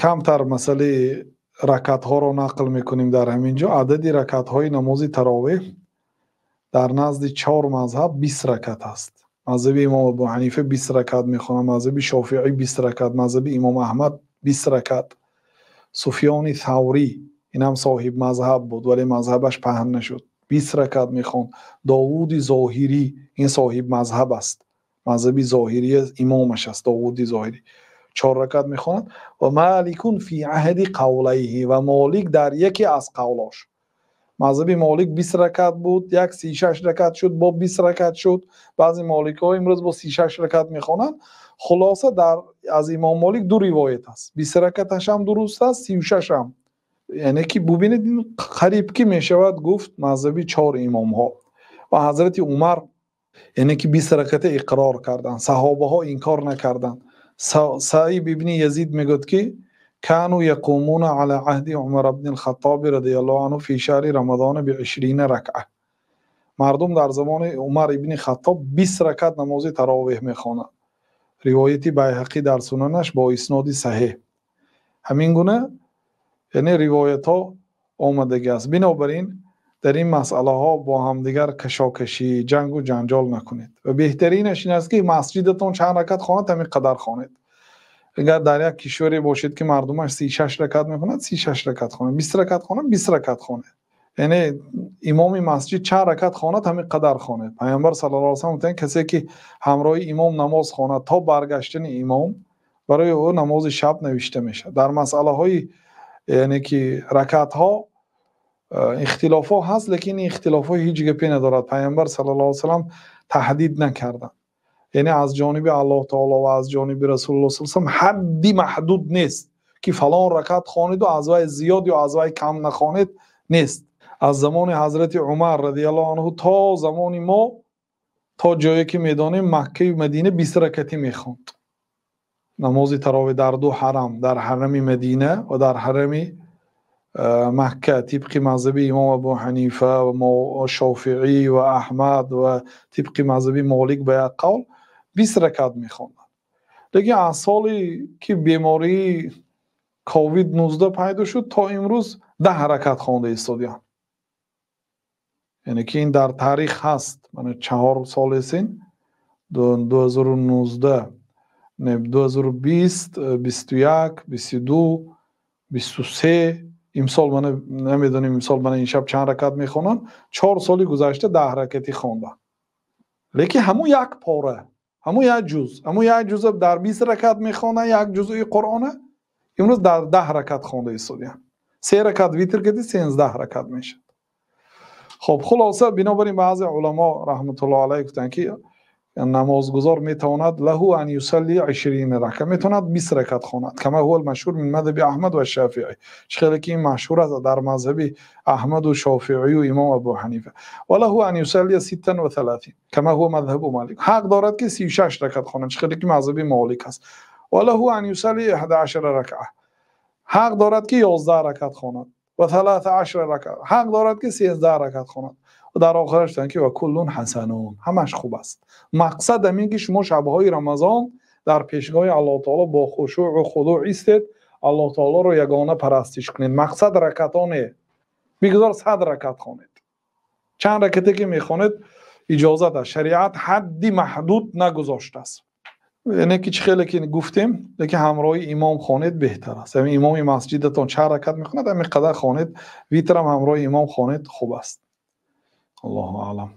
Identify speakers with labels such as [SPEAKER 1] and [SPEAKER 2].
[SPEAKER 1] Камтар масъалаи ракатҳоро нақл мекунем дар ҳамин ҷо. Адади ракатҳои намози таровеҳ дар назди чор мазҳаб 20 ракат аст. Мазҳаби имом Абу Ҳанифа 20 ракат мехонад, мазҳаби Шофиӣ 20 ракат, мазҳаби имом Аҳмад 20 ракат. Суфёни Саврӣ, ин ҳам соҳиб мазҳаб буд, вале мазҳабаш паҳн нашуд, 20 ракат мехонд. Довуди Зоҳирӣ, ин соҳиб мазҳаб аст, мазҳаби Зоҳирия имомаш аст, Довуди Зоҳирӣ 4 ракат мехонад. Ва Маликун фи аҳди қавлайҳи, ва Молик дар яке аз қавлош. Мазҳаби Молик 20 ракат буд, як 36 ракат шуд, бо 20 ракат шуд. Баъзе моликҳо имрӯз бо 36 ракат мехонанд. Хулоса, дар аз имом Молик ду ривоят аст, 20 ракаташ ҳам дуруст аст, 36 ҳам. Яъне ки бубинед, қариб ки мешавад гуфт мазҳаби чор имомҳо. Ва ҳазрати Умар яъне ки 20 раката иқрор карданд, саҳобаҳо инкор накарданд. Саиб ибни Язид мегӯяд ки кану яқумуна ала аҳди Умар ибни ал-Хаттоб радияллоҳу анҳу фи шаҳри Рамазон би 20 ракъа. Мардум дар замони Умар ибни Хаттоб 20 ракат намози таровеҳ мехонанд. Ривояти Байҳақӣ дар сунанаш бо исноди саҳеҳ. Ҳамин гуна яъне ривоятҳо омадагӣ аст. Бинобар ин дар ин масъалаҳо бо ҳамдигар кашокашӣ, ҷангу ҷанҷол накунед. Ва беҳтаринаш ин аст ки масҷидатон чанд ракат хонад, ҳамин қадар хонед. Агар дар як кишваре бошед ки мардумаш 36 ракат мехонад, 36 ракат хонед, 20 ракат хонад, 20 ракат хонед. Яъне имоми масҷид чанд ракат хонад, ҳамин қадар хонед. Паёмбар саллаллоҳу алайҳи васаллам гуфтанд, касе ки ҳамроҳи имом намоз хонад то баргаштани имом, барои ӯ намози шаб навишта мешавад. Дар масъалаҳои яъне ки ракатҳо ихтилофҳо ҳаст, лекин ин ихтилофҳо ҳеҷ гапе надорад. Паёмбар саллаллоҳу алайҳи васаллам таҳдид накарданд. Яъне аз ҷониби Аллоҳ таоло ва аз ҷониби Расулуллоҳ саллаллоҳу алайҳи васаллам ҳадди маҳдуд нест ки фалон ракат хонед ва аз вай зиёд ё аз вай кам нахонед нест. Аз замони ҳазрати Умар радияллоҳу анҳу то замони мо, то ҷое ки медонем, Маккаю Мадина 20 ракатӣ мехонд намози таровеҳ дар ду ҳарам, дар ҳарами Мадина ва дар ҳарами Макка, тибқи мазҳаби имом Абу Ҳанифа ва Шофиӣ ва Аҳмад ва тибқи мазҳаби Молик ба як қавл 20 ракат мехонданд. Лекин аз соли ки бемории ковид-19 пайдо шуд то имрӯз 10 ракат хонда истодиям. Яъне ки ин дар таърих ҳаст. Мана 4 сол есин, 2019, не, 2020, 21, 22, 23, имсол мана намедонем, имсол мана ин шаб чанд ракат мехонанд. 4 соли гузашта 10 ракатӣ хонданд. Лекин ҳамун як пора, ҳамун як ҷуз, ҳамун як ҷуза дар 20 ракат мехонанд, як ҷузъи Қуръона имрӯз дар 10 ракат хонда истодиям. 3 ракат витр кардӣ, 13 ракат мешавад. Хоб, хулоса, бинобар ин баъзе уламо раҳматуллоҳ алайҳ гуфтанд ки намозгузор метавонад лаҳу ан юсалли 20 рака, метавонад 20 ракат хонад, кама ҳува алмашҳур мин мазҳаби Аҳмад ва Шофиӣ, хеле ки ин машҳур аст дар мазҳаби Аҳмаду Шофиию имом Абу Ҳанифа. Ва лаҳу ан юсалли 36 кама ҳува мазҳабу Молик, ҳақ дорад ки 36 ракат хонад, хеле ки мазҳаби Молик аст. Ва лаҳу ан юсалли 11 ракъа, ҳақ дорад ки 11 ракат хонад. Ва 13 ракъа, ҳақ дорад ки 13 ракат хонад. Дар охираш гуфтанд ки ва куллун ҳасанун, ҳамаш хуб аст. Мақсад ҳамин ки шумо шабҳои Рамазон дар пешгоҳи Аллоҳ таоло бо хушӯъу худӯъ истед, Аллоҳ таолоро ягона парастиш кунед. Мақсад ракатҳо не, бигзор 100 ракат хонед, чанд ракате ки мехонед иҷозат аст. Шариат ҳадди маҳдуд нагузоштааст. Яъне ки чӣ хеле ки гуфтем, лекин ҳамроҳи имом хонед беҳтар аст. Ҳамин имоми масҷидатон чанд ракат мехонад, ҳамин қадар хонед, витрам ҳамроҳи имом хонед хуб аст. Аллоҳу аълам.